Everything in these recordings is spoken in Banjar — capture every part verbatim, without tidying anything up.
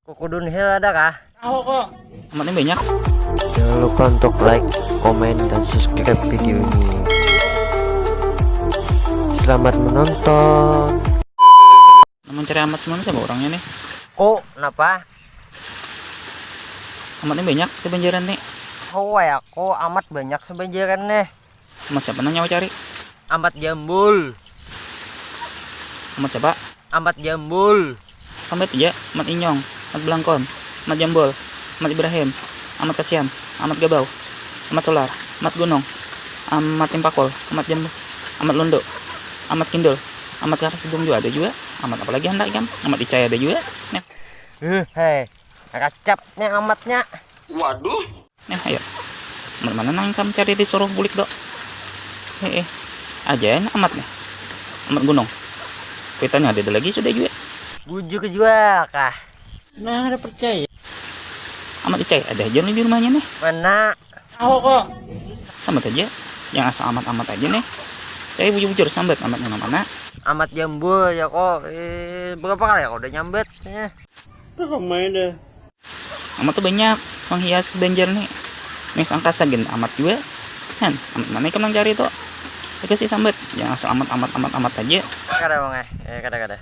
Kuku Dunhill ada kah? Tahu kok. Amatnya banyak. Jangan lupa untuk like, komen, dan subscribe video ini. Selamat menonton. Nah, mencari amat semua siapa orangnya nih? Kok, kenapa? Amatnya banyak sebanjaran nih. Hawai aku amat banyak sebanjaran nih. Amat siapa nanya cari? Amat Jambul. Amat siapa? Amat Jambul. Sambat aja, Amat Inyong, Amat Belangkon, Amat Jambol, Amat Ibrahim, Amat Kasian, Amat Gabau, Amat Solar, Amat Gunung, Amat Timpakul, Amat Jambu, Amat Londo, Amat Kindul, Amat Kar Hidung juga ada juga. Amat apa lagi hendak ikam? Amat Icai ada juga. Nih. Huh, hei. Kacapnya amatnya. Waduh. Nih, ayo. Amat mana nang ikam cari disuruh bulik dok? Eh, eh. Aja amat nih. Amat Gunung. Kuitannya ada lagi sudah juga. Bujur juga kah? Nah, ada percaya. Amat Icai, ada aja nih di rumahnya nih. Mana? Tahu kok. Sambat aja. Yang asal amat-amat aja nih. Cai bujur-bujur sambat amat yang mana? Amat Jambul ya kok. Eh, berapa kali ya kok udah nyambat? Eh. Tuh main deh. Amat tuh banyak menghias Banjar nih. Mis angkasa gen amat juga. Kan, amat mana ikam nang cari tuh? Dikasih sambat. Yang asal amat amat amat amat aja. Kada bang eh. Eh, kada kada.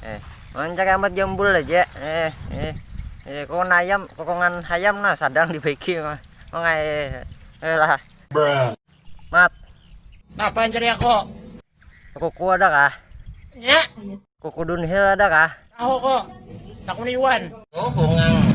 Eh, mau cari amat Jambul aja. Eh, eh. Eh, kokongan hayam, kokongan hayam nah sadang dibaiki mah. Mangai. Eh lah. Mat. Napa yang cari aku? Kuku ada kah? Ya. Kuku Dunhill ada kah? Tahu kok. Takuni Iwan. Oh, hongang.